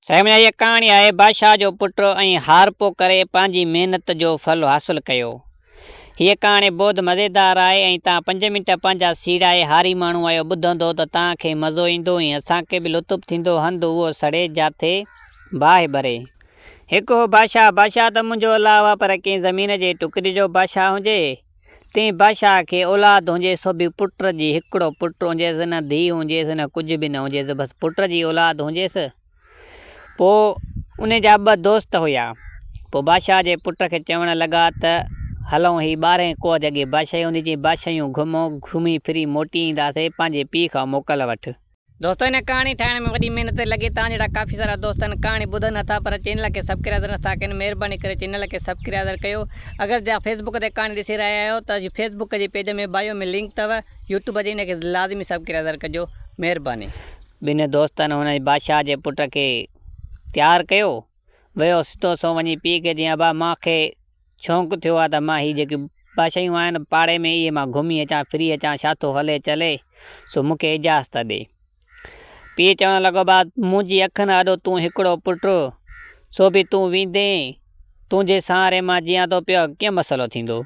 سائين منهنجا هيء ڪهاڻي آهي بادشاهه جو پٽ ۽ هارپو ڪري پنهنجي محنت جو ڦل حاصل ڪيو. هيء ڪهاڻي بهت مزيدار آهي ۽ تان پنج منٽ پنهنجا سيڙائي هاري ماڻهو آهيو ٻڌندو ته تان کي مزو ايندو ۽ اسان کي به لطف ٿيندو هنڌ اهو سڙي جاٿي باهه ٻري. هڪ هو بادشاهه، بادشاهه ته منهنجو الله هئا پر ڪنهن زمين جي ٽڪري جو بادشاهه هجي، تنهن بادشاهه کي اولاد هجي سو به پٽ جي، هڪڙو پٽ هجيس نه ڌيء هجيس نه ڪجهه به نه هجيس بس پٽ جي اولاد هجيس. پوء ان جا ٻه دوست هيا. پوء بادشاهه جي پٽ کي چوڻ لڳا ته هلون هي ٻارهين ڪوهه جي اڳي بادشاهي هوندي جي بادشاهيون گهمون، گهمي ڦري موٽي اينداسين، پنهنجي پيء کان موڪل وٺ. دوستو هن ڪهاڻي ٺاهڻ ۾ وڏي محنت لڳي توهان جهڙا ڪافي سارا دوست هن ڪهاڻي ٻڌن نٿا پر چينل کي سبڪرائزر نٿا ڪن مهرباني ڪري چينل کي سبڪرائزر ڪيو اگر جا فيسبوڪ تي ڪهاڻي ڏسي رهيا آهيو ته فيسبوڪ جي پيج ۾ بايو ۾ لنڪ اٿو يوٽيوب جي ان کي لازمي سبڪرائزر ڪجو مهرباني. ٻن دوستن هن بادشاهه جي پٽ کي تيار ڪيو ويو سڌو سنئون وڃي پيء کي چيائين ابا مان کي شونق ٿيو آهي ته مان هي جيڪي بادشاهيون آهن پاڙي ۾ اهي مان گهمي اچان ڦري اچان ڇا ٿو هلي چلي سو مون کي اجازت ڏي. پيء چوڻ لڳو ابا منهنجي اکين آڏو تون هڪڙو پٽ سو به تون ويندين تنهنجي سهاري مان جيان ٿو پيو ڪيئن مسئلو ٿيندو.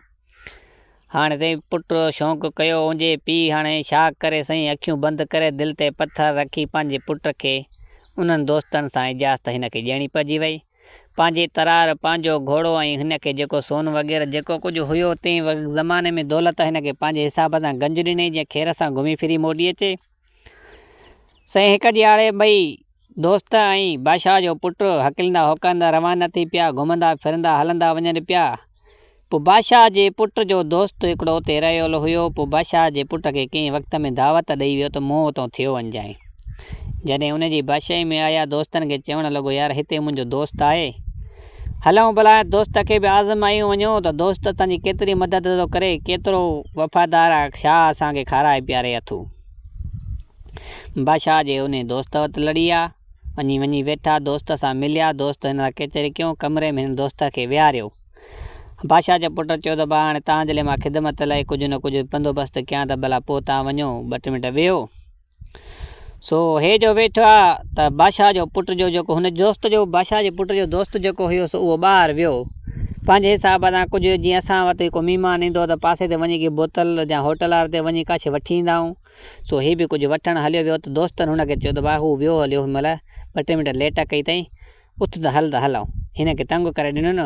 هاڻي سائين پٽ شونق ڪيو هجي، پيء هاڻي ڇا ڪري سائين اکيون بند ڪري دل تي پٿر رکي پنهنجي پٽ کي انهن دوستن سان اجازت هن کي ڏيڻي پئجي وئي. پنهنجي ترار، پنهنجو گهوڙو ۽ هن کي جيڪو سون وغيره جيڪو ڪجهه هيو تنهن زماني ۾ دولت هن کي پنهنجي حساب سان گنج ڏني جيئن خير سان گهمي ڦري موٽي اچي. سائين هڪ ڏهاڙي ٻئي دوست ۽ بادشاهه جو پٽ هڪليندا هوڪاريندا روانا ٿي پيا، گهمندا ڦرندا هلندا وڃن پيا. پوء بادشاهه جي پٽ جو دوست هڪڙو اتي رهيل هيو. پوء بادشاهه جي پٽ کي ڪنهن وقت ۾ دعوت ڏئي ويو ته مون اتان ٿيو وڃجانء. جڏهن ان جي بادشاهي ۾ آيا، دوستن کي چوڻ لڳو، يار هتي منهنجو دوست آهي. هلون ڀلا دوست کي به آزمايون وڃون ته دوست اسان جي ڪيتري مدد ٿو ڪري، ڪيترو وفادار آهي، ڇا اسان کي کارائي پياري اٿو. بادشاهه جي انهي دوست وٽ لڙي آ. وڃي وڃي ويٺا، دوست سان مليا، دوست هن سان ڪچهري ڪيون، ڪمري ۾ هن دوست کي ويهاريو. بادشاهه جي پٽ چيو ته ڀاء هاڻي توهان جي لاء مان خدمت لاء ڪجهه نه ڪجهه بندوبست ڪيان ته ڀلا پوء توهان وڃو، ٻه ٽي منٽ ويهو. سو هي جو ويٺو آ ته بادشاهه جو پٽ جو جيڪو هن دوست جو بادشاهه جي پٽ جو دوست جيڪو هيو سو اهو ٻاهر ويو. پنهنجي حساب سان ڪجهه جيئن اسان وٽ ڪو مهمان ايندو ته پاسي تي وڃي ڪنهن بوتل يا هوٽل واري تي وڃي ڪا شيء وٺي ايندا آهيون. سو هي به ڪجهه وٺڻ هليو ويو ته دوستن هن کي چيو ته ڀاء هو ويو هليو هن مهل ٻه ٽي منٽ ليٽ ڪئي اٿئي اٿ ته هل ته هلون. هن کي تنگ ڪري ڏنو نه.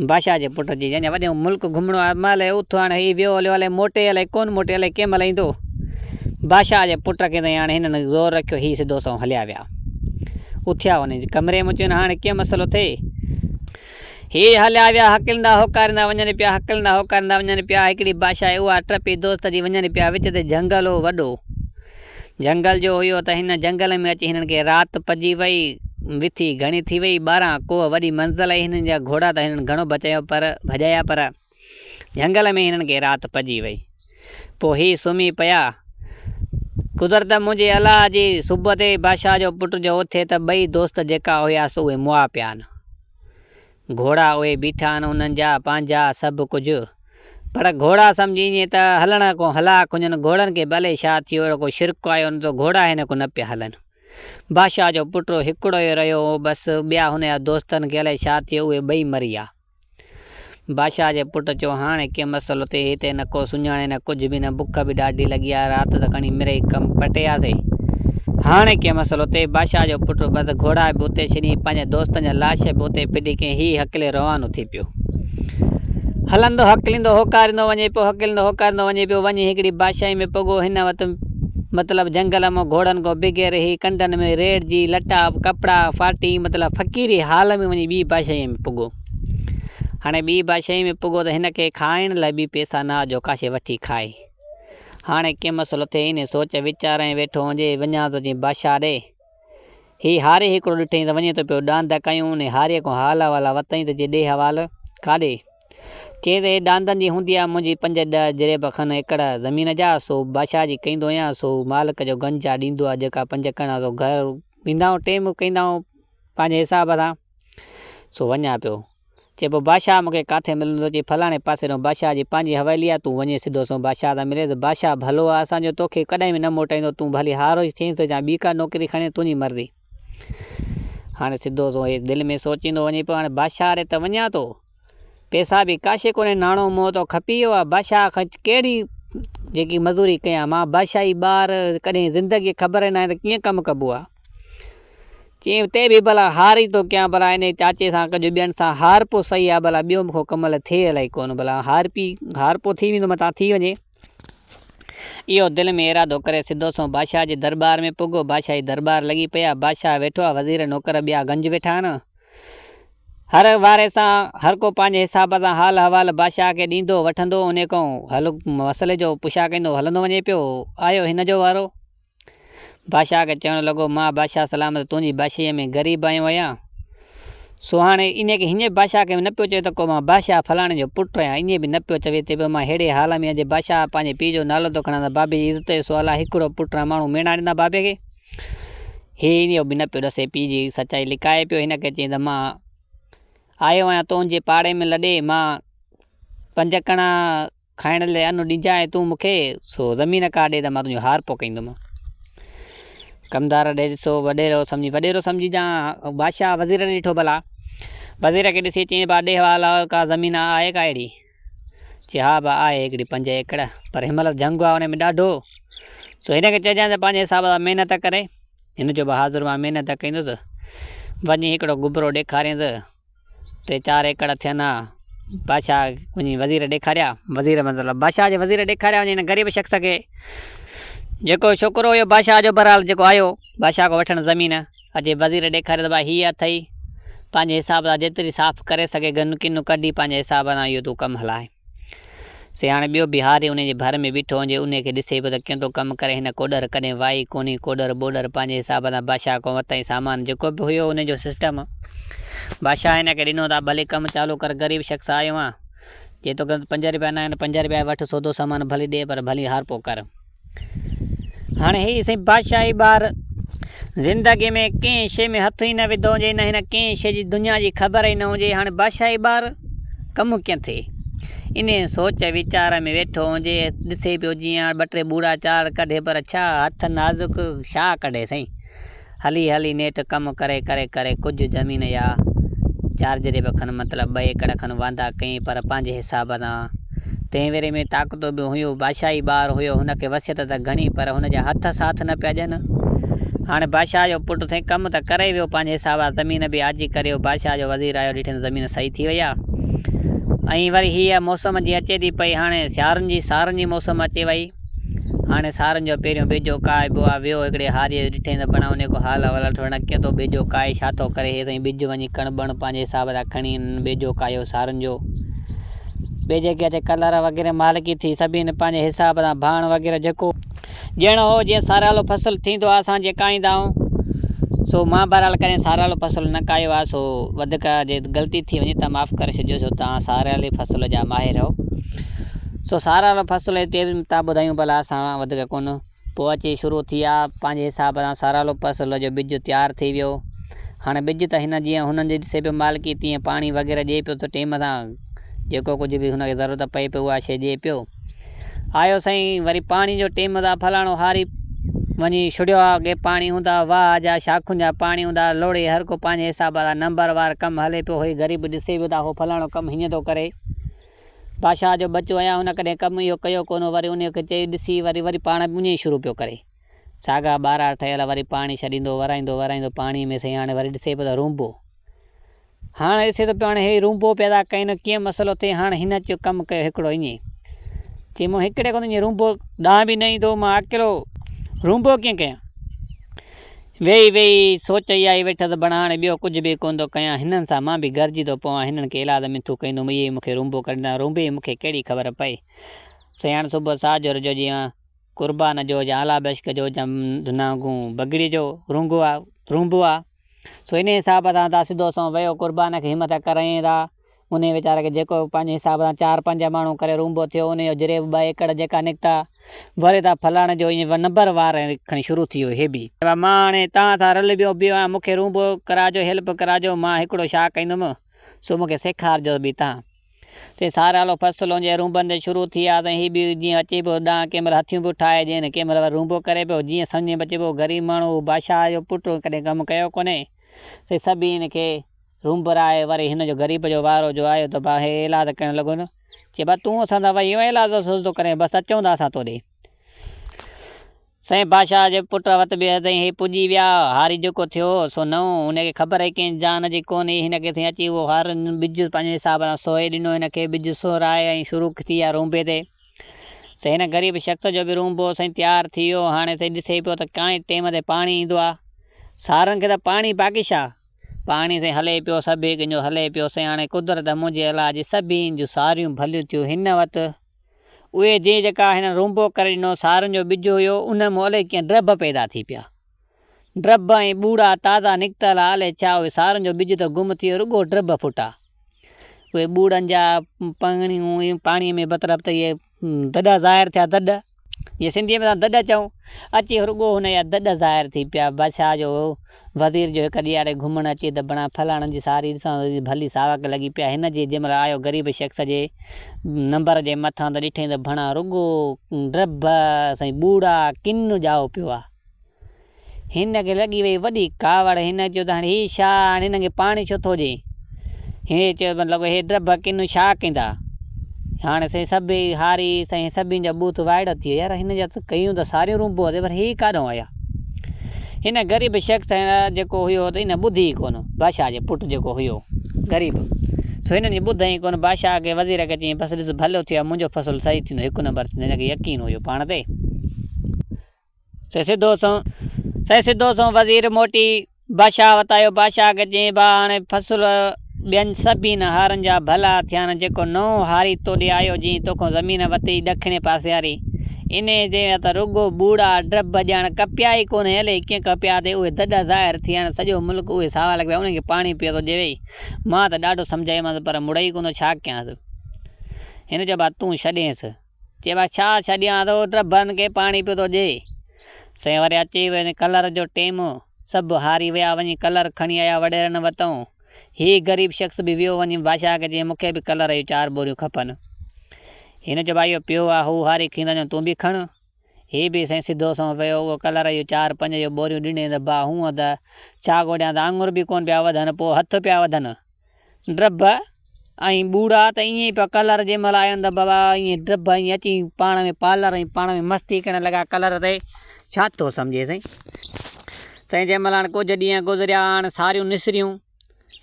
بادشاهه جي پٽ چيس اڃا وڏو ملڪ گهمڻو آهي مهل اٿ هاڻي هي ويو هليو الائي موٽي الائي ڪونه موٽي الائي ڪنهن مهل ايندو. بادشاهه جي پٽ کي ته هاڻي هنن زور رکيو هي سڌو سنئون هليا ويا. اٿيا هن جي ڪمري ۾ چين هاڻي ڪيئن مسئلو ٿئي. هي هليا ويا هڪلندا هوڪاريندا وڃن پيا هڪلندا هوڪاريندا وڃن پيا هڪڙي بادشاهي اها ٽپي دوست جي وڃن پيا وچ تي جهنگل هو وڏو جهنگل جو هيو ته هن جهنگل ۾ اچي هنن کي رات پئجي وئي وٿي گهڻي ٿي وئي 12 ڪوهه وڏي منزل هئي هنن جا گهوڙا ته هنن گهڻو بچايو پر ڀڄايا پر جهنگل ۾ هنن کي رات پئجي وئي پوء هي سمهي پيا قدرت منهنجي الله جي صبح تي بادشاهه جو پٽ جو اٿي ته ٻئي دوست جيڪا هيا سو اهي مئا پيا آهن گهوڙا اهي بيٺا آهن انهن جا پنهنجا سڀ ڪجهه پر گهوڙا سمجهي ائين ته هلڻ کان هلاک هجن گهوڙن کي به الائي ڇا ٿيو اهڙو ڪو شرڪ آيو نه ته گهوڙا هن کان نه پيا هلن. بادشاهه جو پٽ هڪڙو ئي رهيو هو بس ٻيا هن جا دوستن کي الائي ڇا ٿيو اهي ٻئي مري ويا. بادشاهه جي پٽ چيو، هاڻي ڪي مسئلو ٿئي، هتي نه ڪو سڃاڻي نه ڪجهه به نه، بک به ڏاڍي لڳي آهي، رات ته کڻي مرئي ڪم پٽياسي، هاڻي ڪي مسئلو ٿئي. بادشاهه جو پٽ بس گهوڙا به اتي ڇڏي، پنهنجي دوستن جا لاش به اتي ڦٽي ڪيائين، هي هڪلي روانو ٿي پيو. هلندو هڪليندو هوڪاريندو وڃي پيو، هڪليندو هوڪاريندو وڃي پيو، وڃي هڪڙي بادشاهي ۾ پڳو، هن وت مطلب جهنگل مان گهوڙن کان بغير هي ڪنڊن ۾ ريڙجي، لٽا ڪپڙا ڦاٽي، مطلب فقيري حال ۾ وڃي ٻي بادشاهيء ۾ پڳو. هاڻي ٻي بادشاهي ۾ پڳو ته هن کي کائڻ لاء به پئسا نه ها جو ڪا شيء وٺي کائي. هاڻي ڪي مسئلو ٿئي انهي سوچ ويچار ۽ ويٺو هجي، وڃان ٿو جي بادشاهه ڏي. هي هاري هڪڙو ڏٺئين ته وڃي ٿو پيو ڏاند ڪيون، انهي هاريء کان حال احوال ورتائين ته جي ڏي حوال ڪاڏي؟ چيائين ته هي ڏاندن جي هوندي آهي منهنجي پنج ڏهه جريب کن ايڪڙ زمين جا، سو بادشاهه جي ڪيندو آهيان، سو مالڪ جو گنج آ ڏيندو آ جيڪا پنج ڪڻ آ سو گهر ويندا آهيون ٽيم ڪيندا آهيون پنهنجي حساب سان. سو وڃان پيو. چي پوء بادشاهه مون کي ڪاٿي ملندو؟ چي فلاڻي پاسي ڏانهن بادشاهه جي پنهنجي حويلي آهي، تون وڃي سڌو سنئون بادشاهه سان مليس. بادشاهه ڀلو آهي اسان جو، توکي ڪڏهن به نه موٽائيندو، تون ڀلي هارو ٿئين يا ٻي ڪا نوڪري کڻين، تنهنجي مرضي. هاڻي سڌو سو هي دل ۾ سوچيندو وڃي پيو هاڻي بادشاهه ڏي ته وڃان ٿو پئسا به ڪا شيء ڪونهي ناڻو منهن تو کپي ويو آهي بادشاهه کان ڪهڙي جيڪي مزوري ڪيان مان بادشاهي ٻار ڪڏهن زندگي خبر ئي ناهي ته ڪيئن ڪم ڪبو آهي چيائين تي به ڀلا هار ئي ٿو ڪيان ڀلا انهي چاچي سان ڪجهه ٻين سان هارپو صحيح آهي ڀلا ٻيو مون کان ڪم ٿئي الائي ڪونه ڀلا هارپي هارپو ٿي ويندو متان ٿي وڃي. اهو دل ۾ ارادو ڪري سڌو سنئون بادشاهه جي درٻار ۾ پڳو. بادشاهي درٻار لڳي پئي آ. بادشاهه ويٺو آ، وزير نوڪر ٻيا گنج ويٺا آهن. هر واري سان هر ڪو پنهنجي حساب سان حال احوال بادشاهه کي ڏيندو وٺندو انهي کان حل مسئلي جو پڇا ڪندو هلندو وڃي پيو. آيو هن جو وارو. بادشاهه کي چوڻ لڳو، مان بادشاهه سلامت تنهنجي بادشاهيء ۾ غريب آيو آهيان، سو هاڻي انهيء کي هيئن به بادشاهه کي نه پيو چوي ته ڪو مان بادشاهه فلاڻي جو پٽ آهيان، ائين به نه پيو چوي ته به مان ههڙي حال ۾ آهيان جي بادشاهه پنهنجي پيء جو نالو ٿو کڻان ته بابي جي عزت جو سوال آهي، هڪڙو پٽ آهيان، ماڻهو ميڻا ڏيندا بابي کي. هي اهو به نه پيو ڏسي، پيء جي سچائي لڪائي پيو، هن کي چيائين ته مان آيو آهيان تنهنجي پاڙي ۾ لڏي، مان پنج ڪڻا کائڻ لاء ان ڏجانء تون مون کي، سو زمين ڪا ڏي ته مان تنهنجو هارپو ڪندم. ڪمدار ڏي ڏسو وڏيرو سمجهي وڏيرو سمجهي جا بادشاهه وزير ڏي ڏٺو ڀلا. وزير کي ڏسي چيائين ڀا ڏي حوال ڪا زمين آهي ڪا اهڙي؟ چي ها ڀا آهي هڪڙي پنج ايڪڙ پر هن مهل جهنگ آهي ان ۾ ڏاڍو. سو هن کي چئجانء ته پنهنجي حساب سان محنت ڪري. هن چيو بهادر مان محنت ڪندس. وڃي هڪڙو گبرو ڏيکارينس. ٽي چار ايڪڙ ٿين ها. بادشاهه وڃي وزير ڏيکاريا. وزير مطلب بادشاهه جي وزير ڏيکاريا وڃي هن غريب شخص کي. جيڪو ڇوڪرو هيو بادشاهه جو بهرحال جيڪو آيو بادشاهه کان وٺڻ زمين اچي وزير ڏيکاريو ته ڀائي هيء اٿئي. پنهنجي حساب سان جيتري صاف ڪري سگهي گن ڪن ڪڍي پنهنجي حساب سان اهو تون ڪم هلاء. سي هاڻي ٻيو بهاري انهي جي ڀر ۾ بيٺو هجي، انهي کي ڏسي پيو ته ڪيئن ٿو ڪم ڪري، هن ڪوڏر ڪڏهن وائي ڪونهي، ڪوڏر ٻوڏر پنهنجي حساب سان بادشاهه کان ورتائين، سامان جيڪو به هيو انهي جو سسٽم بادشاهه هن کي ڏنو ته ڀلي ڪم چالو ڪر، غريب شخص آيو آهيان، جي توکي پنج رپيا ناهن پنج رپيا وٺ سودو سامان ڀلي ڏي پر ڀلي هارپو ڪر. هاڻي هي سائين بادشاهي ٻار زندگي ۾ ڪنهن شيء ۾ هٿ ئي نه وڌو هجي نه هن ڪنهن شيء جي دنيا جي خبر ئي نه هجي هاڻي بادشاهي ٻار ڪم ڪيئن ٿئي انهي سوچ ويچار ۾ ويٺو هجي ڏسي پيو جيئن هاڻي ٻه ٽي ٻوڙا چار ڪڍي پر ڇا هٿ نازڪ ڇا ڪڍي سائين هلي هلي نيٺ ڪم ڪري ڪري ڪري ڪجهه زمين يا چارجريب کن مطلب ٻه ايڪڙ کن واندا ڪيائين پر پنهنجي حساب سان. تنهن ويري ۾ طاقتون به هيون. بادشاهي ٻار هيو. هن کي وصيت ته گهڻي پر هن جا هٿ ساٿ نه پيا ڏين. هاڻي بادشاهه جو پٽ سائين ڪم ته ڪري ويو پنهنجي حساب سان زمين به آجي ڪري ويو. بادشاهه جو وزير آيو ڏٺائين ته زمين صحيح ٿي وئي آهي ۽ وري هيء موسم جيئن اچي ٿي پئي هاڻي سيارن جي سارن جي موسم اچي وئي. هاڻي سارن جو پهريون ٻيجو ڪاهبو آ. ويو هڪڙي هاريء جو ڏٺائين ته بڻا انهيء کان حال احوال وٺڻ ڪيئن ٿو ٻيجو ڪاهي، ڇا ٿو ڪري. هي سائين ٻج وڃي ڪڻ ٻڻ پنهنجي حساب سان کڻي هنن ٻيجو ڪاهيو سارن جو. ٻيجي کي اچي ڪلر وغيره مالڪي ٿي. سڀني پنهنجي حساب سان ڀاڻ وغيره جيڪو. ڏيڻو هو. جيئن ساريالو فصل ٿيندو آ اسان جيئن ڪاهيندا آهيون. سو مان بهرحال ڪڏهن ساريالو فصل نه ڪاهيو آ سو وڌيڪ جي غلطي ٿي وڃي ته معاف ڪري ڇڏجو ڇو توهان ساريالي فصل جا ماهر آهيو. سو سارا فصل هتي به ٿا ٻڌايون ڀلا اسان وڌيڪ ڪونه. پوء اچي شروع ٿي ويا پنهنجي حساب سان سارالو فصل جو ٻج تيار ٿي ويو. هاڻي ٻج ته هن جيئن هنن جي ڏسي پيو مالڪي تيئن پاڻي وغيره ڏئي پيو ته ٽيم سان جيڪو ڪجهه به هن کي ضرورت پئي پئي اها شيء ڏئي پيو. آيو سائين وري پاڻي جو ٽيم ته فلاڻو هاري وڃي ڇڙيو آ اڳي پاڻي هوندا واهه جا شاخن جا پاڻي هوندا لوڙهي هر ڪو پنهنجي حساب سان نمبر وار ڪم هلي پيو هي غريب ڏسي پيو ته هو فلاڻو ڪم هيئن ٿو ڪري. بادشاهه جو ٻچو آهيان، هن ڪڏهن ڪم اهو ڪيو ڪونه هو، وري انهيء کي چئي ڏسي، وري وري پاڻ به ائين ئي شروع پيو ڪري. ساڳا ٻارا ٺهيل وري پاڻي ڇڏيندو، ورائيندو ورائيندو پاڻيء ۾ سائين هاڻي وري ڏسي پيو ته رونبو. هاڻ ڏسي ٿو پيو هاڻي هي رونبو پيدا ڪين ڪيئن مسئلو ٿئي، هاڻ هن اچيو ڪم ڪيو هڪڙو ائين. چي مون هڪڙي کان ته ائين رونبو ڏانهن به نه ايندو، مان اڪيلو رونبو ڪيئن ڪيان. ويهي ويهي سوچ ئي آئي ويٺس بڻ هاڻي ٻيو ڪجهه به ڪونه ٿو ڪيان، هنن سان مان به گهرجي ٿو پوان، هنن کي ايلاز منٿون ڪندم، اهي ئي مون کي رونبو ڪري ڏيندا، رونبي جي مون کي ڪهڙي خبر پئي. سياڻ صبح ساجهر جو جيئن قربان جو يا الله بخش جو يا نانگون بگڙي جو رونگو آ رونبو آ، سو انهيء حساب سان ته سڌو سنئون ويو قربان کي همٿ ڪرائين ٿا، انهيء ويچاري کي جيڪو پنهنجي حساب سان چار پنج ماڻهو ڪري رونبو ٿيو، انهيء جو جريب ٻه ايڪڙ جيڪا نڪتا، وري ته فلاڻي جو ائين نمبر وار کڻي شروع ٿي ويو هي به. مان هاڻي توهان سان رل ٻيو بيهو آهيان، مون کي رونبو ڪراجو، هيلپ ڪراجو، مان هڪڙو ڇا ڪندم، سو مون کي سيکارجو به توهان. سي سارالو فصل جي رونبن تي شروع ٿي ويا ته هي به جيئن اچي پيو ڏانهن ڪنهن مهل هٿيون پيو ٺاهي ڏين، ڪنهن مهل وري رونبو ڪري پيو، جيئن سمجهه ۾ اچي پيو غريب ماڻهو هو بادشاهه جو پٽ ڪڏهن ڪم ڪيو ڪونهي. سائين سڀني کي رونبرائي وري هن جو غريب جو وارو جو آيو ته با هي ايلاز ڪرڻ لڳو نه چي با تون اسان سان وئي ايلاز سوچ ٿو ڪرين بس اچون ٿا اسان توڏي. سائين بادشاهه جي پٽ وٽ به سائين هي پڄي ويا. هاري جيڪو ٿيو هو سو نئون، هن کي خبر ئي ڪنهن جان جي ڪونه هئي. هن کي سائين اچي اهو هارن ٻج پنهنجي حساب سان سوئي ڏنو. هن کي ٻج سورائي ۽ شروع ٿي ويا رونبي تي. سائين هن غريب شخص جو به رونبو سائين تيار ٿي ويو. هاڻي سائين ڏسي پيو ته ڪائين ٽيم تي پاڻي ايندو آ. سارن کي ته پاڻي باقي ڇا؟ پاڻي سائين هلي پيو، سڀ هڪ جو هلي پيو. سائين هاڻي قدرت منهنجي الله جي سڀني جون ساريون ڀليون ٿيون. هن وٽ اهي جنهن جيڪا هن رونبو ڪري ڏنو سارن جو ٻج هيو، ان مان الائي ڪيئن ڊرڀ پيدا ٿي پيا. ڊرڀ ۽ ٻوڙا تازا نڪتل ها، الائي ڇا اهي سارن جو ٻج ته گم ٿي ويو، رڳو ڊرڀ ڦٽا. اهي ٻوڙن جا پاڻيون پاڻيء ۾ مطلب ته اهي دڏا ظاهر ٿيا، دڏ. جيئن سنڌيء ۾ اسان دڏ چئون، اچي رڳو هن جا دڏ ظاهر ٿي پيا. بادشاهه جو وزير جو هڪ ڏيهاڙي گهمڻ اچي ته بڻا فلاڻن جي ساري ڏسان ته ڀلي ساوڪ لڳي پيا. هن جي جنهن مهل آيو غريب شخص جي نمبر جي مٿان ته ڏٺئين ته ڀڻا رڳو ڊرڀ سائين ٻوڙا ڪن ڄائو پيو آ. هن کي لڳي وئي وڏي ڪاوڙ. هن چيو ته هاڻي هي ڇا هاڻي هنن کي پاڻي ڇو ٿو ڏئين؟ هي چيو مطلب هي ڊڀ ڪن ڇا ڪندا؟ هاڻي سائين سڀئي هاري سائين سڀني جا ٻوٿ وائڙا ٿي ويا يار هن جا ته ڪيون ته ساريون رونبو اٿئي پر هي ڪاڏانهن آيا؟ هن غريب شخص جيڪو هيو ته ان ٻڌي ئي ڪونه بادشاهه جي پٽ جيڪو هيو غريب سو هنن جي ٻڌئي ڪونه بادشاهه کي وزير کي چيائين بس ڏس ڀلو ٿيو آهي منهنجو فصل صحيح ٿيندو هڪ نمبر ٿيندو هن کي يقين هيو پاڻ تي. سي سڌو سنئون سي سڌو سنئون وزير موٽي بادشاهه وٽ آيو. بادشاهه کي چيائين، ڀاء هاڻي فصل ٻين سڀني هارن جا ڀلا ٿيا آهن، جيڪو نئون هاري توڏي آيو، جنهن توکان زمين وتي ڏکڻي پاسي واري، انهيء جي ته رڳو ٻوڙا ڊڀ ڄڻ ڪپيا ئي ڪونهي، الائي ڪيئن ڪپيا تي اهي دڏ ظاهر ٿيا آهن، سڄو ملڪ اهي ساوا لڳا پيا، انهن کي پاڻي پيو ٿو ڏيوئي. مان ته ڏاڍو سمجهايومانس پر مڙئي ڪونه ٿو، ڇا ڪيانس؟ هن چيو، ڀاء تون ڇڏينس. چي ڀاء ڇا ڇڏيان ٿو ڊڀن کي پاڻي پيو ٿو ڏي. سائين وري اچي ويو ڪلر جو ٽيم سڀ هاري ويا وڃي ڪلر کڻي آيا وڏيرن وتئون. هي غريب شخص به ويو وڃي بادشاهه کي چيائين مون کي به ڪلر جون چار ٻوريون کپن. هن چيو ڀاء اهو پيو آ هو هاري کڻي ٿو وڃي تون به کڻ. هي به سائين سڌو سنئون ويو اهو ڪلر جون چار پنج جو ٻوريون ڏني ته ڀاء هونء ته ڇا ڳوڙيان ته آڱر به ڪونه پيا وڌن پوء هٿ پيا وڌن. ڊڀ ۽ ٻوڙا ته ائين ئي پيا ڪلر جنهن مهل آيا ته بابا ائين ڊڀ ائين اچي پاڻ ۾ پارلر ۽ پاڻ ۾ مستي ڪرڻ لڳا ڪلر تي ڇا ٿو سمجهي سائين سائين جنهن مهل هاڻي ڪجهه ڏينهن گذريا هاڻي ساريون نسريون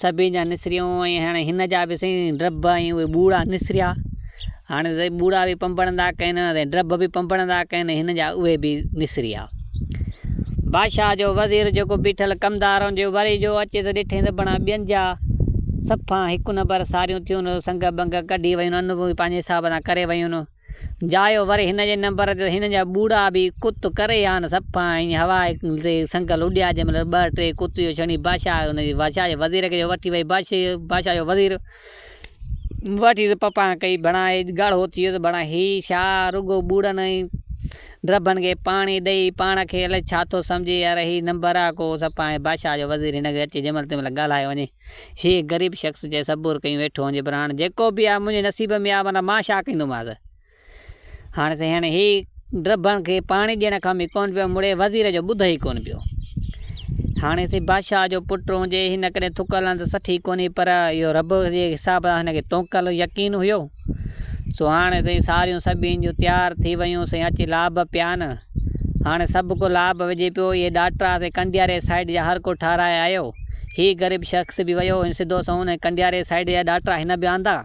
سڀني جا نسريون ۽ هاڻي هن جا به سائين ڊڀ ۽ اهي ٻوڙا نسريا هاڻي سائين ٻوڙا به پنبڻندا ڪين ۽ ڊڀ به پنبڻندا ڪين هن جا اهي به نسريا. بادشاهه جو وزير جيڪو بيٺل ڪمدار هن جو وري جو اچي ته ڏٺئين ته بڻا ٻين جا صفا هڪ نمبر ساريون ٿيون سنگ ٻنگ ڪڍي ويون ان به پنهنجي حساب سان ڪري ويون جايو وري هن جي نمبر تي هن جا ٻوڙا به ڪت ڪري آن صفا ائين هوا تي سنگ لڏيا جنهن مهل ٻه ٽي ڪت جو ڇڻي بادشاهه ان جي بادشاهه جي وزير کي جو وٺي وئي بادشاهه جو وزير وٺي ته پپان ڪئي بڻا هي ڳاڙهو ٿي ويو ته بڻا هي ڇا رڳو ٻوڙن ۽ ڊڀن کي پاڻي ڏئي پاڻ کي الائي ڇا ٿو سمجهي يار هي نمبر آ ڪو صفا ۽ بادشاهه جو وزير هن کي اچي جنهن مهل تنهن مهل ڳالهايو وڃي هي غريب شخص چئي صبر ڪيون ويٺو هجي پر هاڻ جيڪو به آ منهنجي نصيب ۾ آ معنيٰ مان ڇا ڪندومانس. هاڻي سائين هاڻي هي ڊڀڻ کي پاڻي ڏيڻ کان به ڪونه پيو مڙي، وزير جو ٻڌي ئي ڪونه پيو. هاڻي سائين بادشاهه جو پٽ هجي، هن ڪڏهن ٿڪ هلڻ ته سٺي ڪونهي پر اهو رب جي حساب سان هن کي توڪل يقين هيو. سو هاڻي سائين ساريون سڀني جون تيار ٿي ويون، سائين اچي لاڀ پيا نه. هاڻي سڀ ڪو لاڀ وجهي پيو، اهي ڏاٽرا سائين ڪنڊياري سائيڊ جا هر ڪو ٺهرائي آيو. هي غريب شخص به ويو، هن سڌو سنئون انهي ڪنڊياري سائيڊ جا ڏاٽرا هن به آندا.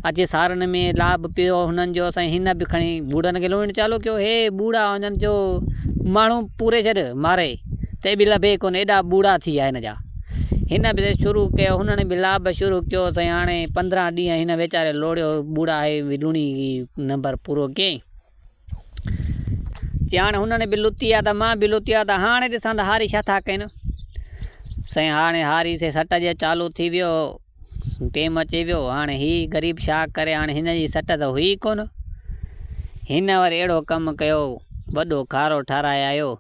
اچي سارن ۾ لاڀ پيو هنن جو سائين هن به کڻي ٻوڙن کي لوئڻ چالو ڪيو هي ٻوڙا هنن جو ماڻهو پوري ڇڏ ماري ته به لڀي ڪونه ايڏا ٻوڙا ٿي ويا هن جا هن به شروع ڪيو هنن به لاڀ شروع ڪيو سائين هاڻي 15 ڏينهن هن ويچاري لوڙيو ٻوڙا هي به لوڻي نمبر پورو ڪيائين چي هاڻي هنن به لتي آ ته مان به لتي آ ته هاڻي ڏسان ته هاري ڇا ٿا ڪن سائين هاڻي هاري سي سٽ جي چالو ٿي ويو ٽيم اچي ويو، هاڻي هي غريب ڇا ڪري، هاڻي هن جي سٽ ته هئي ئي ڪونه. هن وري اهڙو ڪم ڪيو، وڏو کارو ٺهرائي آيو،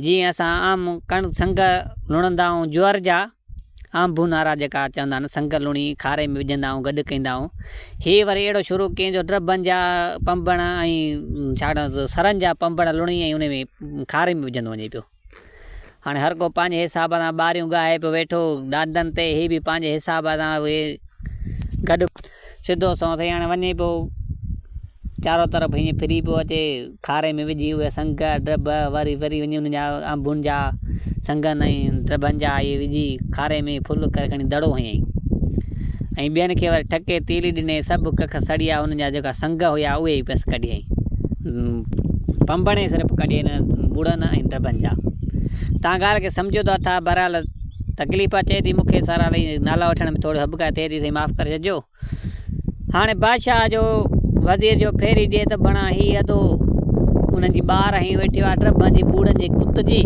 جيئن اسان عام ڪڻڪ سنگ لڻندا آهيون جوئر جا، آنڀو نارا جيڪا چوندا آهن، سنگ لڻي کاري ۾ وجهندا آهيون، گڏ ڪندا آهيون. هي وري اهڙو شروع ڪيائين جو ڊڀن جا پنبڻ ۽ ڇا سرن جا پنبڻ لڻي ۽ ان ۾ کاري ۾ وجهندو وڃي پيو. هاڻي هر ڪو پنهنجي حساب سان ٻاريون ڳاهي پيو ويٺو ڏاندن تي هي به پنهنجي حساب سان اهي گڏ سڌو سنئون سائين هاڻي وڃي پيو چارو طرف ائين ڦري پيو اچي کاري ۾ وجهي اهي سنگ ڊڀ وري وري وڃي انهن جا انبن جا سنگن ۽ ڊڀن جا اهي وجهي کاري ۾ ڦل ڪري کڻي دڙو هنيائين ۽ ٻين کي وري ٺڪي تيلي ڏني سڀ ڪک سڙيا انهن جا جيڪا سنگ هيا اهي ئي بس ڪڍيائين پنبڻ ئي صرف ڪڍيائين ٻوڙن ۽ ڊڀن جا تان ڳالهه کي سمجهو ته اٿا بهرحال تڪليف اچي ٿي مون کي سارا نالا وٺڻ ۾ ٿوري هٻڪا ٿئي ٿي سائين معاف ڪري ڇڏجو. هاڻي بادشاهه جو وزير جو ڦيري ڏي ته بڻا هي ادو انهن جي ٻار هنئي ويٺي آ ڊڀن جي ٻوڙن جي ڪت جي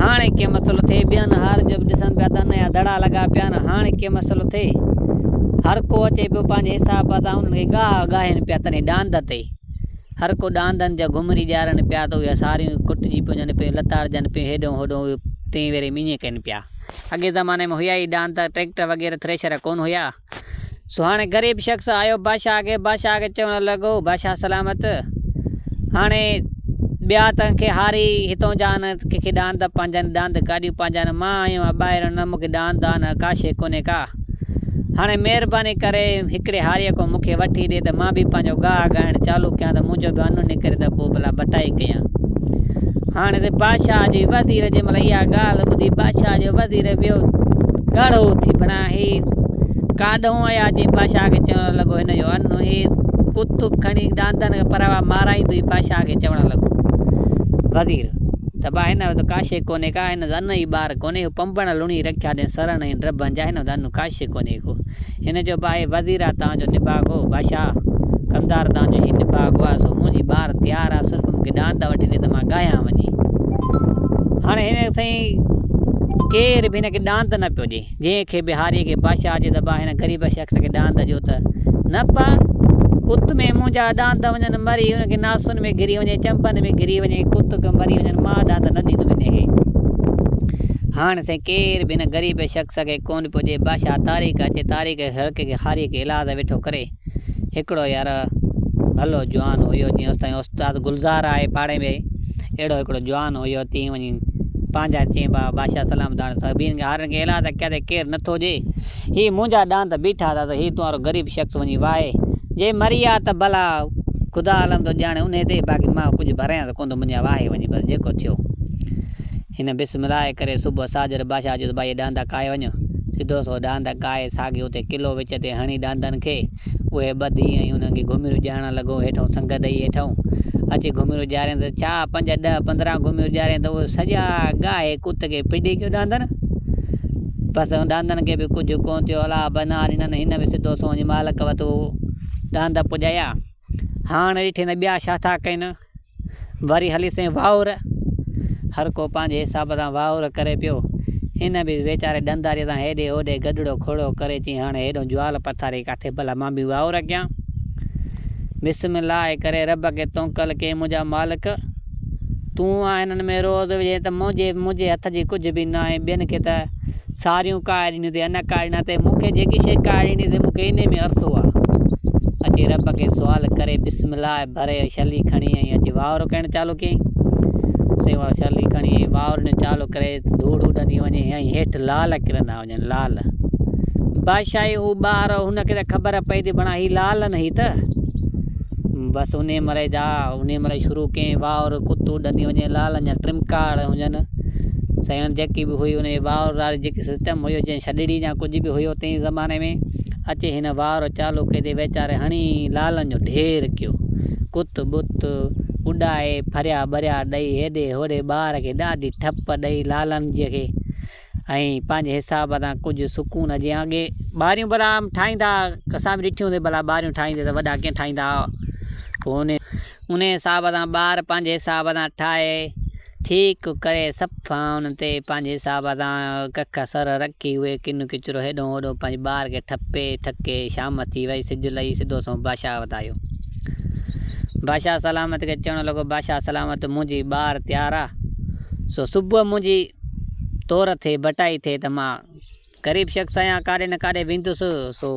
هاڻي ڪي مسئلو ٿئي ٻين هارين جو به ڏسن پيا ته نيا دڙا لڳا پيا آهن هاڻي ڪي مسئلو ٿئي هر ڪو اچي پيو پنهنجي حساب سان انهن کي ڳاهه ڳاهين پيا تڏهن ڏاند تي هر ڪو ڏاندن جا گهمري ڏيارن پيا ته اهي ساريون ڪٽجي پوڃن پيون لتاڙجن پيون هيڏهون هوڏهون اهي تين ويري مينهن ڪين پيا. اڳئين زماني ۾ هيا ئي ڏاند، ٽريڪٽر وغيره ٿريشر ڪونه هيا. سو هاڻي غريب شخص آيو بادشاهه کي، بادشاهه کي چوڻ لڳو، بادشاهه سلامت! هاڻي ٻيا ته کي هاري هتون جا آهن، ڪنهن کي ڏاند پنهنجا آهن، ڏاند گاڏيون پنهنجا آهن، مان آيو آهيان ٻاهريون، نه مون کي ڏاند آ نه ڪا شيء ڪونهي ڪا. هاڻي مهرباني ڪري هڪڙي هاريء کان مون کي وٺي ڏي ته مان به پنهنجو ڳاهه ڳاهڻ چالو ڪيان ته منهنجو به ان نڪري ته پوء ڀلا بٽائي ڪيان. هاڻي ته بادشاهه جي وزير جنهن مهل اها ڳالهه ٻڌي، بادشاهه جو وزير ويو ڳاڙهو ٿي بڻا هي ڪاڏهون آيا جي بادشاهه کي چوڻ لڳو هن جو ان هي ڪت کڻي ڏاندن کي پراوا مارائيندو هي بادشاهه کي چوڻ لڳو وزير ته با هن وٽ ڪا شيء ڪونهي ڪا هن ان ئي ٻار ڪونهي هو پنبڻ لڻي رکيا اٿئين سرن ۽ ڊڀن جا هن وٽ ان ڪا شيء ڪونهي ڪو هن چيو با هي وزير آ توهان جو نڀاڳو بادشاهه ڪمدار توهان جو هي نڀاڳو آ سو منهنجي ٻار تيار آ صرف مون کي ڏاند وٺي ڏي ته مان ڳاهيان وڃي هاڻي هن سائين ڪير به هن کي ڏاند نه پيو ڏي جنهن کي به هاريء کي بادشاهه جي دٻا هن غريب شخص کي ڏاند ڏيو ته نه پا ڪت ۾ منهنجا ڏاند وڃن مري ان کي ناسن ۾ گهري وڃي چنبن ۾ گهري وڃي ڪت کي مري وڃن مان ڏاند نه ڏيندم انهي کي. هاڻ سائين ڪير به هن غريب شخص کي ڪونه پيو ڏي. بادشاهه تاريخ اچي تاريخ هر ڪنهن کي هاريء کي ايلاز ويٺو ڪري. هڪڙو يار ڀلو جوان هيو جيئن اوستائين استاد گلزار آهي پاڙي ۾ اهڙو هڪڙو جوان هيو تيئن وڃي پنهنجا چئين با بادشاهه سلامت هاڻي سڀني کي هارين کي ايلاز ڪيا ته ڪير نٿو ڏي هي منهنجا ڏاند بيٺا اٿا ته هي تون وارو غريب شخص وڃي واهي جي مري آ ته ڀلا خدا عالم ٿو ڄاڻي انهي تي باقي مان ڪجهه ڀريان ته ڪونه ٿو منهنجا واهي وڃي بس جيڪو ٿيو. هن بسم الله ڪري صبح ساجهر بادشاهه چيو ته ڀائي ڏاند ڪاهي وڃ. سڌو سو ڏاند ڪاهي ساڳي اتي قلعو وچ تي هڻي ڏاندن کي اهي ٻڌي ۽ انهن کي گهمريون ڄاڻڻ لڳو. هيٺئون سنگ ڏئي هيٺئون اچي گهمريون ڄارين ته ڇا پنج ڏهه 15 گهمريون ڄارين ته اهي سڄا ڳاهي ڪت کي ڦڏي ڪيو ڏاندن. بس ڏاندن کي به ڪجهه ڪونه ٿيو. الله بنا ڏنن. هن به سڌو سو وڃي مالڪ وٽ اهي ڏاند پڄايا. هاڻ ڏٺين ته ٻيا ڇا ٿا ڪين. وري هلي سائين واهور. هر ڪو پنهنجي حساب سان واهور ڪري پيو. هن به ويچاري ڏنداريء سان هيڏي هوڏي گڏڙو کوڙو ڪري چيائين هاڻي هيڏو جوال پٿاري ڪاٿي ڀلا مان به واهور ڪيان. بسم الله ڪري رب کي تونڪل ڪيم منهنجا مالڪ! تون آ هنن ۾ روز وجهين ته منهنجي منهنجي هٿ جي ڪجهه به ناهي ٻين کي ته ساريون ڪاهي ڏنيون اٿئي ان ڪاهي ڏنا اٿئي مون کي جيڪي شيء ڪاهي ڏني اٿئي مون کي انهي ۾ عرصو آ. اچي رب کي سوال ڪري بسم الله ڀري ڇلي کڻي ۽ اچي واهور ڪرڻ چالو ڪيائين. سائين اها ڇلي کڻي ۽ واهور ڏيڻ چالو ڪري ته ڌوڙ اڏندي وڃي ۽ هيٺ لال ڪرندا وڃن لال. بادشاهي هو ٻار هن کي ته خبر پئي ٿي بڻا هي لال نه هي ته بس انهي مهل جا انهي مهل شروع ڪيائين واهور ڪت اڏندي وڃي لالن جا ٽمڪاڙ هجن سائين جيڪي به هئي انهي واهور واري جيڪي سسٽم هيو جنهن ڇڏڙي يا ڪجهه به هيو تنهن زماني ۾ اچي هن وار چالو ڪئي تي ويچاري هڻي لالن جو ڍير ڪيو. ڪت ٻت اڏائي ڦريا ٻريا ڏئي هيڏي هوڏي ٻار کي ڏاڍي ٺپ ڏئي لالن جي کي ۽ پنهنجي حساب سان ڪجهه سڪون جيئن اڳي ٻاريون ڀلا ٺاهيندا اسان به ڏٺيون سي ڀلا ٻاريون ٺاهيندي ته وڏا ڪيئن ٺاهيندا هئا پوء انهي حساب سان ٻار پنهنجي حساب سان ٺاهي ٺيڪ ڪري صفا ان تي پنهنجي حساب سان ڪک سر رکي اهي ڪن ڪچرو هيڏو هوڏو پنهنجي ٻار کي ٺپي ٺڪي شام ٿي وئي سج لهي سڌو سنئون بادشاهه وٽ آيو. بادشاهه سلامت کي چوڻ لڳو بادشاهه سلامت منهنجي ٻار تيار آ سو صبح منهنجي تور ٿئي بٽائي ٿئي ته مان غريب شخص آهيان ڪاڏي نه ڪاڏي ويندس سو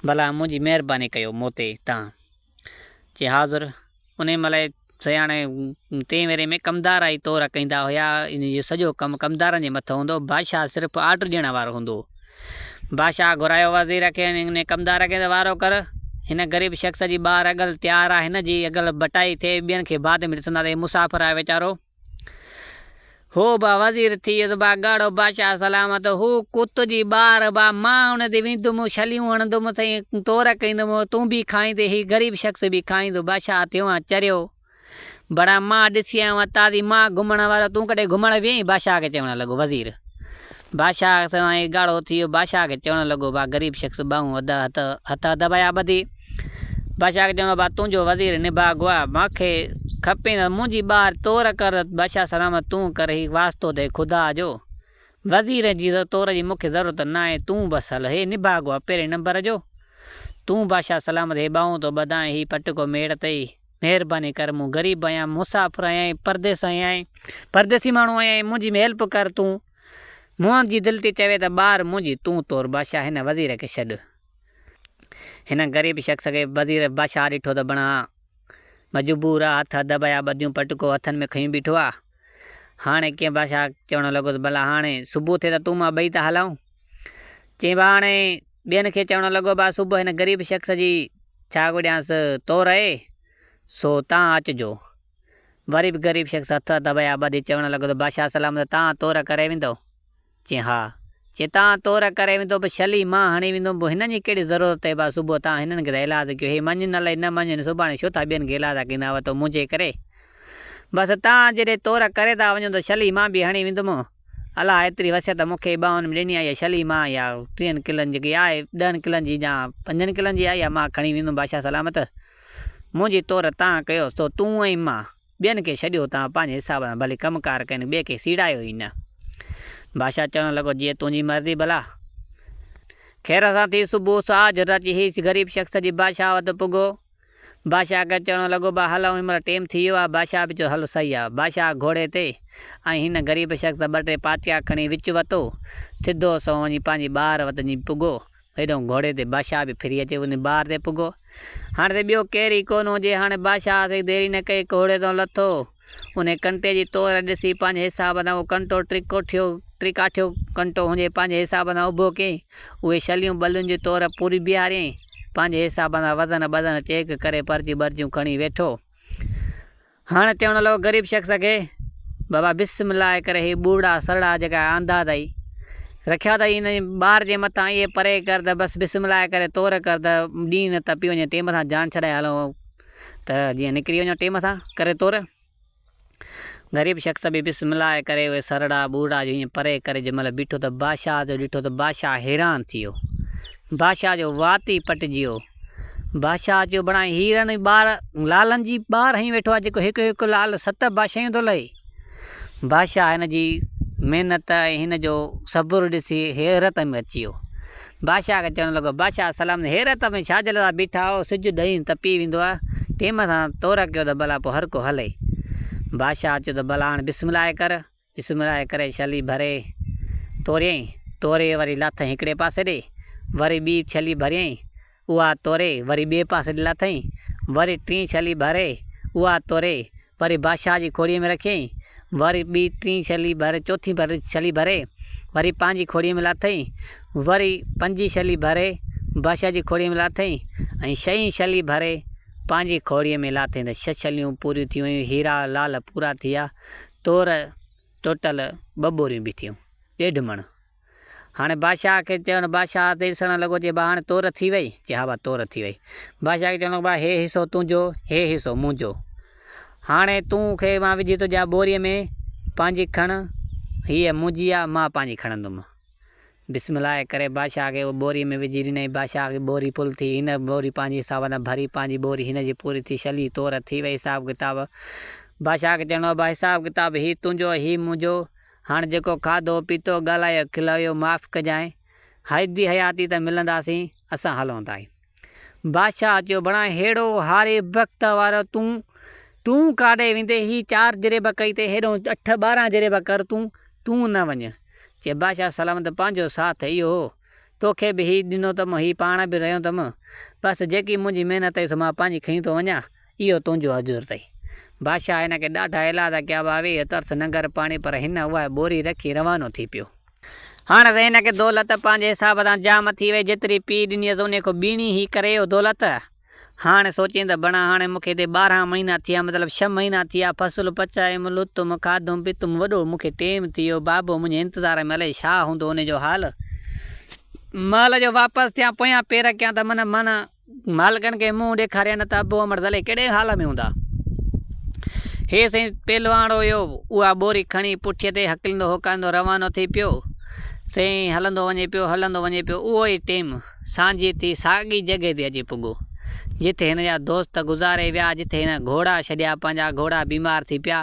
ڀلا منهنجي مهرباني ڪيو مون تي تان چي حاضر انهي مهل. سياڻي تنهن ويري ۾ ڪمدار ئي تور ڪيندا هيا. ان جو سڄو ڪم ڪمدارن جي مٿان هوندو هو. بادشاهه صرف آرڊر ڏيڻ وارو هوندو هو. بادشاهه گهرايو وزير کي ۽ ان ڪمدار کي ته وارو ڪر، هن غريب شخص جي ٻار اڳل تيار آهي، هن جي اڳل بٽائي ٿئي، ٻين کي بعد ۾ ڏسنداسين، هي مسافر آهي ويچارو. هو با وزير ٿي ويس با ڳاڙهو بادشاهه سلامت هو ڪت جي ٻار با مان ان تي ويندم ڇليون هڻندم سائين تور ڪيندم تون به کائيندين هي غريب شخص به کائيندو بادشاهه ٿيو آن چريو بڙا مان ڏسي آيو آهيان تازي مان گهمڻ وارو تون ڪڏهن گهمڻ ويئين بادشاهه کي چوڻ لڳو وزير بادشاهه سائين ڳاڙهو ٿي ويو بادشاهه کي چوڻ لڳو با غريب شخص ٻانهون اڌ هٿ هٿ دٻايا ٻڌي بادشاهه کي چوڻ لڳو، ڀاء تنهنجو وزير نڀاڳو آ، مان کي کپين ته منهنجي ٻار تور ڪر، بادشاهه سلامت تون ڪر هي واسطو اٿئي خدا جو، وزير جي تور جي مون کي ضرورت ناهي، تون بس هل، هي نڀاڳو آ پهرين نمبر جو، تون بادشاهه سلامت هي ٻانهون ٿو ٻڌان هي پٽڪو ميڙ اٿئي، مهرباني ڪر مون غريب آهيان، مسافر آهيان ۽ پرديس آهيان ۽ پرديسي ماڻهو آهيان ۽ منهنجي هيلپ ڪر تون، منهنجي دل ٿي چوي ته ٻار منهنجي تون تور، بادشاهه هن وزير کي ڇڏ. هن غريب شخص کي وزير بادشاهه ڏٺو ته بڻا مجبور آ، هٿ دٻايا ٻڌيون پٽڪو هٿن ۾ کنيون بيٺو آ. هاڻي ڪيئن بادشاهه چوڻ لڳو ته ڀلا هاڻي صبح ٿئي ته تون مان ٻئي ٿا هلون. چيائين ڀا هاڻي ٻين کي چوڻ لڳو ڀا صبح هن غريب شخص جي ڇا ڳڙيانس تور اهي سو تان اچجو. وري به غريب شخص هٿ دٻايا ٻڌي چوڻ لڳو ته بادشاهه سلامت تان تور ڪري ويندؤ. چين ها. چي تان تور ڪري ويندو به شلي مان هڻي ويندم پوء هنن جي ڪهڙي ضرورت اٿئي با صبح تان هنن کي ته ايلاز ڪيو هي مڃن الائي نه مڃن سڀاڻي ڇو ٿا ٻين کي ايلازا ڪيندا وتو منهنجي ڪري بس تان جڏهن تور ڪري ٿا وڃو ته شلي مان به هڻي ويندم الله ايتري وسعت مون کي ٻانهن ۾ ڏني آهي اها شلي مان يا ٽيهن ڪلن جيڪي آهي ڏهن ڪلن جي يا پنجن ڪلن جي آهي اها مان کڻي ويندم بادشاهه سلامت منهنجي تور تان ڪيو سو تون ۽ مان ٻين کي ڇڏيو تان پنهنجي حساب سان ڀلي ڪم ڪار ڪين، ٻئي کي سيڙايو ئي نه. بادشاهه چوڻ لڳو، جيئن تنهنجي مرضي ڀلا. خير سان ٿي صبح ساجهه رچ هي غريب شخص جي بادشاهه وٽ پڳو. بادشاهه کي چوڻ لڳو، با هلون هن مهل ٽيم ٿي ويو آهي. بادشاهه به چيو، هل صحيح آهي. بادشاهه گهوڙي تي ۽ هن غريب شخص ٻه ٽي پاتيا کڻي وچ وتو. سڌو سنئون وڃي پنهنجي ٻار وٽ وڃي پڳو. هيڏانهن گهوڙي تي بادشاهه به ڦري اچي وڃي ٻار تي پڳو. هاڻي ته ٻيو ڪير ئي ڪونه هجي. هاڻي بادشاهه سائين ديري نه ڪئي، گهوڙي تان لٿو. انهي ڪنٽي جي تور ڏسي پنهنجي حساب سان اهو ڪنٽو ٽرڪوٺيو، ٽرڪاٺيو ڪنٽو هجي، پنهنجي حساب سان اڀو ڪيائين. اهي ڇليون ٻلين جي تور پوري بيهاريائين. پنهنجي حساب سان وزن ٻزن چيڪ ڪري پرچيون ٻرچيون کڻي ويٺو. هاڻ چوڻ لڳو غريب شخص کي، بابا بسم الله ڪري هي ٻوڙا سرڙا جيڪا آندا اٿئي، رکيا اٿئي هن ٻار جي مٿان اهي پري ڪر ته بس بسم الله ڪري تور ڪر ته ڏينهن نه تپي وڃي ٽيم سان جان ڇڏائي هلون ته جيئن نڪري وڃون ٽيم سان ڪري تور. غريب شخص به بسم الله ڪري اهي سرڙا ٻوڙا جو ائين پري ڪري جنهن مهل بيٺو ته بادشاهه جو ڏٺو ته بادشاهه حيران ٿي ويو. بادشاهه جو وات ئي پٽجي ويو. بادشاهه چيو، بڻائي هيرن ۽ ٻار لالن جي ٻار هنيو ويٺو آهي، جيڪو هڪ هڪ لال ست بادشاهيون ٿو لهي. بادشاهه هن جي محنت ۽ هن جو صبر ڏسي حيرت ۾ اچي ويو. بادشاهه کي چوڻ لڳو، بادشاهه سلامت، حيرت ۾ ڇا جي لاء بيٺا آهيو، سج ڏهين تپي ويندو آهي، ٽيم سان تور ڪيو ته ڀلا پوء هر ڪو هلي. بادشاهه چيو ته ڀلا هاڻ بسم الله ڪر. بسم الله ڪري ڇلي ڀري توريائين، توري وري لاٿائين هڪڙي پاسي ڏي، وري ٻي ڇلي ڀريائين، اها توري وري ٻئي پاسي ڏي لاٿائين، وري ٽين ڇلي ڀري اها توري وري بادشاهه جي کوڙيء ۾ رکيائين، وري ٻي ٽين ڇلي ڀري چوٿين ڇلي ڀري وري پنهنجي کوڙيء ۾ لاٿائين، وري پنجين ڇلي ڀري بادشاهه جي کوڙيء ۾ لاٿائين ۽ ڇهين ڇلي ڀري پنهنجي کوڙيء ۾ لاٿائين ته ڇهه ڇليون پوريون ٿي ويون، هيرا لعل پورا ٿي ويا. تور ٽوٽل ٻه ٻوريون بيٺيون، ڏيڍ مڻ. هاڻي بادشاهه کي چيو، بادشاهه ترسڻ لڳو، چي ڀاء هاڻي تور ٿي وئي؟ چي ها ڀاء تور ٿي وئي. بادشاهه کي چوڻ لڳو ڀاء هي حصو تنهنجو، هي حصو منهنجو. هاڻي تون کي مان وجهي ٿو ڏيان ٻوريء ۾ پنهنجي کڻ، هيء منهنجي آ، مان پنهنجي کڻندم. بسم الله ڪري بادشاهه کي اها ٻوري ۾ وجهي ڏنائين. بادشاهه کي ٻوري ڦل ٿي. هن ٻوري پنهنجي حساب سان ڀري، پنهنجي ٻوري هن جي پوري ٿي. شلي تور ٿي وئي حساب ڪتاب. بادشاهه کي چوڻ لڳو، ابا حساب ڪتاب هي تنهنجو هي منهنجو. هاڻ جيڪو کاڌو پيتو، ڳالهايو کلايو معاف ڪجانء. هيدي حياتي ته ملنداسين. اسان هلون ٿا. بادشاهه چيو، بڻا ههڙو هاري بخت وارو تون، تون ڪاڏي ويندين؟ هي چار جريب ڪئي اٿئي، هيڏو اٺ 12 جريب ڪر تون، تون نه وڃ. چي، بادشاهه سلامت پنهنجو ساٿ اهو هو، توکي به هي ڏنو اٿم، هي پاڻ به رهيو اٿم، بس جيڪي منهنجي محنت هئي سو مان پنهنجي کنيون ٿو وڃان، اهو تنهنجو اجر اٿئي. بادشاهه هن کي ڏاڍا ايلاز ڪيا ڀاء ويهه ترس ننگر پاڻي پر هن اها ٻوري رکي روانو ٿي پيو. هاڻ سائين هن کي دولت پنهنجي حساب سان جام ٿي وئي جيتري پيء ڏنيس انهي کان ٻيڻي هي ڪري ويو دولت. هاڻ سوچين ته بڻا هاڻي مون کي هتي 12 مهينا ٿيا مطلب ڇهه مهينا ٿيا فصل پچايم لتم کاڌم پيتم وڏو مون کي ٽيم ٿي ويو بابو منهنجي انتظار ۾ الائي ڇا هوندو انهي جو حال. مهل جو واپس ٿيان پويان پير ڪيان ته من من مالڪن کي منهن ڏيکاريان نه ته ابو امڙ الائي ڪهڙي حال ۾ هوندا. هي سائين پهلواڻ هيو، اها ٻوري کڻي پٺيء تي هڪليندو هوڪائيندو روانو ٿي پيو. سائين هلندو وڃي پيو، هلندو وڃي پيو، اهو ئي ٽيم سانجهي ٿي ساڳي جڳهه تي اچي پڳو، جتي هن جا دوست گذاري ويا، جتي هن گهوڙا ڇڏيا، پنهنجا گهوڙا بيمار ٿي پيا،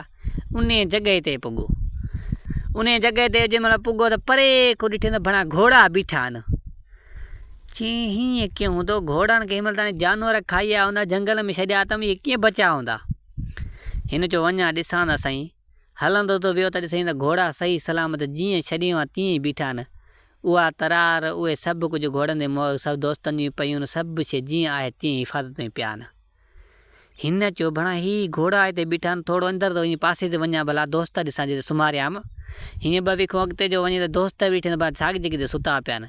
انهيء جڳهه تي پڳو. انهيء جڳهه تي جنهن مهل پڳو ته پري کان ڏٺائين ته ڀڻا گهوڙا بيٺا آهن. چيائين، هيئن ڪيئن هوندو؟ گهوڙن کي هن مهل تائين جانور کائي آيا هوندا، جهنگل ۾ ڇڏيا اٿم، اهي ڪيئن بچيا هوندا؟ هن چيو، وڃان ڏسان ته سهين. هلندو ٿو ويو ته ڏسئين ته گهوڙا صحيح سلامت جيئن ڇڏيو هئا تيئن ئي بيٺا آهن. اها ترار، اهي سڀ ڪجهه گهوڙن تي سڀ دوستن جون پيون، سڀ شيء جيئن آهي تيئن حفاظت ۾ پيا آهن. هن چيو، ڀڻا هي گهوڙا هتي بيٺا آهن، ٿورو اندر ٿو وڃي پاسي تي وڃان ڀلا دوست ڏسان جتي سمهاريام. هيئن ٻه وکون اڳتي جو وڃي ته دوست به ڏٺائين ته ڀلا ساڳي جڳهه تي ستا پيا آهن.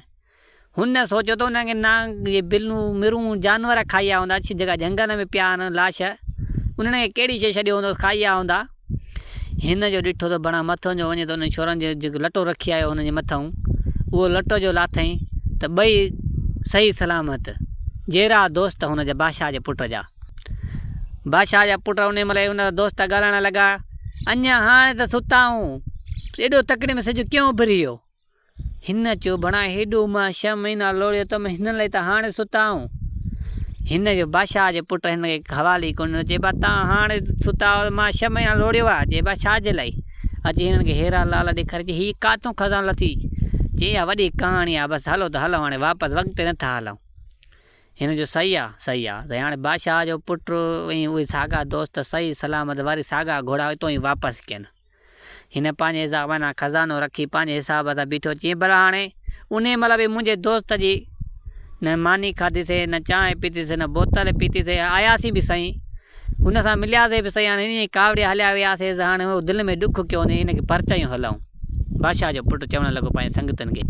هن سوچيو ته انهن کي نانگ، بلون، مرون، جانور کائي ويا هوندا، جيڪا جهنگل ۾ پيا آهن لاش، انهن کي ڪهڙي شيء ڇڏيو هوندو، کائي ويا هوندا. هن جو ڏٺو ته بڻا مٿو جو وڃي ته انهن ڇورن جو جيڪو لٽو رکي آيو هنن جي مٿئون، اهو لٽو جو لاٿائين ته ٻئي صحيح سلامت جيرا دوست هن جا بادشاهه جي پٽ جا. بادشاهه جا پٽ انهي مهل هن سان دوست ڳالهائڻ لڳا، اڃا هاڻي ته ستا آهيون، ايڏو تڪڙي ۾ سج ڪيئن اڀري ويو؟ هن چيو، ڀڻا هيڏو مان ڇهه مهينا لوڙيو اٿم، هن لاء ته هاڻي ستا آهيون. هن جو بادشاهه جي پٽ هن کي حوالي ئي ڪونه ڏنو. چي با تان هاڻي ستا آهيو، مان ڇهه مهينا لوڙيو آهي. چي با ڇا جي لاء؟ اچي هنن کي هيرا لعل ڏيکاري. چي هي ڪاتون خزانو لٿي؟ چي اها وڏي ڪهاڻي آهي، بس هلو ته هلون هاڻي واپس وقت تي نٿا هلون. هن چيو، صحيح آ، صحيح آ. سائين هاڻي بادشاهه جو پٽ ۽ اهي ساڳا دوست صحيح سلامت وري ساڳا گهوڙا اتو ئي واپس ڪين. هن پنهنجي حساب سان خزانو رکي پنهنجي حساب سان بيٺو. چيائين، ڀلا هاڻي انهيء مهل به منهنجي دوست جي نه ماني کاڌي سي، نه چانهه پيتي سي، نه بوتل پيتي سي. آياسين به سهين، هن سان ملياسين به سهين، هاڻي ائين ئي ڪاوڙيا هليا وياسين. هاڻي هو دل ۾ ڏک ڪيو هوندي، هن کي پرچايون هلئون. بادشاهه جو پٽ چوڻ لڳو پنهنجي سنگتين کي.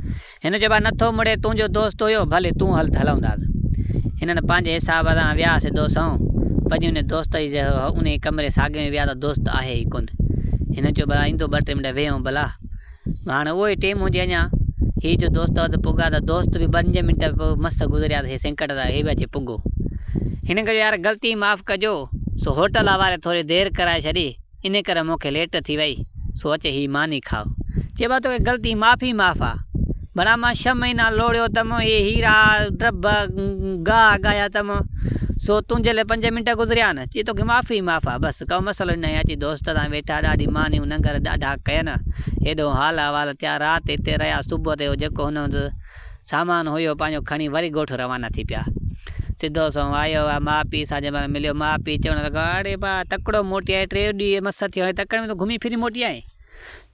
هن چيو، ڀاء نٿو مڙي، تنهنجو دوست هيو، ڀلي تون هل ته هلئونداس. هنن پنهنجي حساب سان ويا سڌو سنئون وڃي انهي دوست جي انهي ڪمري ساڳي ۾ ويا ته دوست آهي ئي ڪونه. هن چيو، ڀلا ايندو ٻه ٽي منٽ ويهون ڀلا. هاڻي اهو ئي ٽيم هجي اڃا. هي جو دوست وٽ پڳا ته دوست به پنج منٽ مس گذريا ته هي سينڪٽ تان هي به اچي پڳو. هن چيو، يار غلطي معاف ڪجو، سو هوٽل واري ٿوري دير ڪرائي ڇڏي. ان ڪري مون کي ليٽ ٿي وئي، سو اچ هي ماني کاء. چي ڀا توکي غلطي معاف ئي معاف آ. ڀلا مان ڇهه مهينا لوڙيو تم، هي هيرا، ڊڀ، گاهه ڳاهيا تم، سو تنهنجي لاء پنج منٽ گذريا نه. چي توکي معاف ئي معاف آ، بس ڪو مسئلو ئي ناهي. اچي دوست سان ويٺا، ڏاڍي مانيون ننگر ڏاڍا ڪين. هيڏو حال احوال ٿيا، رات هتي رهيا، صبح تي جيڪو هن وٽ سامان هيو پنهنجو کڻي وري ڳوٺ روانا ٿي پيا. سڌو سنئون آيو ۽ ماء پيء سان جنهن مهل مليو، ماء پيء چوڻ لڳا، اڙي ڀاء تڪڙو موٽي آئين، ٽي ڏينهن مس ٿيو آهين، تڪڙ ۾ تون گهمي ڦري موٽي آئين؟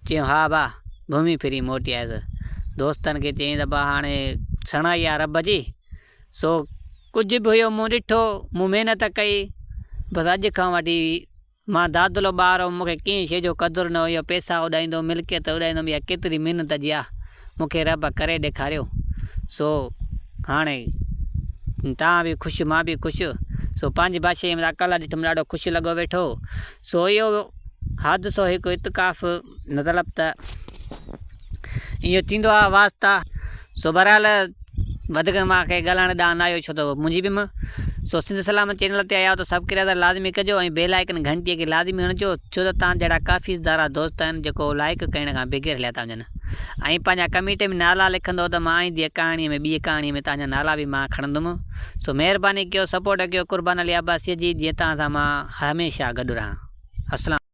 چيائون، ها ڀاء گهمي ڦري موٽي آيس. دوستن کي چيائين ته ڀاء هاڻي سڻائي آ رب جي، سو ڪجهه به هيو مون ڏٺو، مون محنت ڪئي، بس اڄ کان وٺي مان دادلو ٻار هوم، مون کي ڪنهن شيء جو قدر نه هيو، پئسا اڏائيندو هوم، ملڪيت اڏائيندو هوم، اها ڪيتري محنت جي آ، مون کي رب ڪري ڏيکاريو، سو هاڻي توهان به خوش مان به خوش، سو پنهنجي بادشاهيء ۾ اڪيلا ڏٺم ڏاڍو خوش لڳو ويٺو، سو اهو حادثو هڪ اتقاف مطلب ته اهو ٿيندو آ واسطا، سو بهرحال وڌيڪ مان کي ڳالهائڻ ڏانهن نه آيو ڇو ته منهنجي به م سو سنڌ سلامت چينل تي آيا آهيو ته سبڪرائيبر لازمي ڪجو ۽ بيل آئيڪن گهنٽي کي لازمي هڻجو ڇو ته تان جهڙا ڪافي سارا دوست آهن جيڪو لائيڪ ڪرڻ کان بغير هليا ٿا وڃن ۽ پنهنجا ڪمينٽ ۾ نالا لکندو ته مان آئيندي ڪهاڻي ۾ ٻي ڪهاڻي ۾ تان جا نالا به مان کڻندم سو مهرباني ڪيو سپورٽ ڪيو قربان علي عباسي جي جيئن تان سان مان هميشه گڏ رهان اسلام.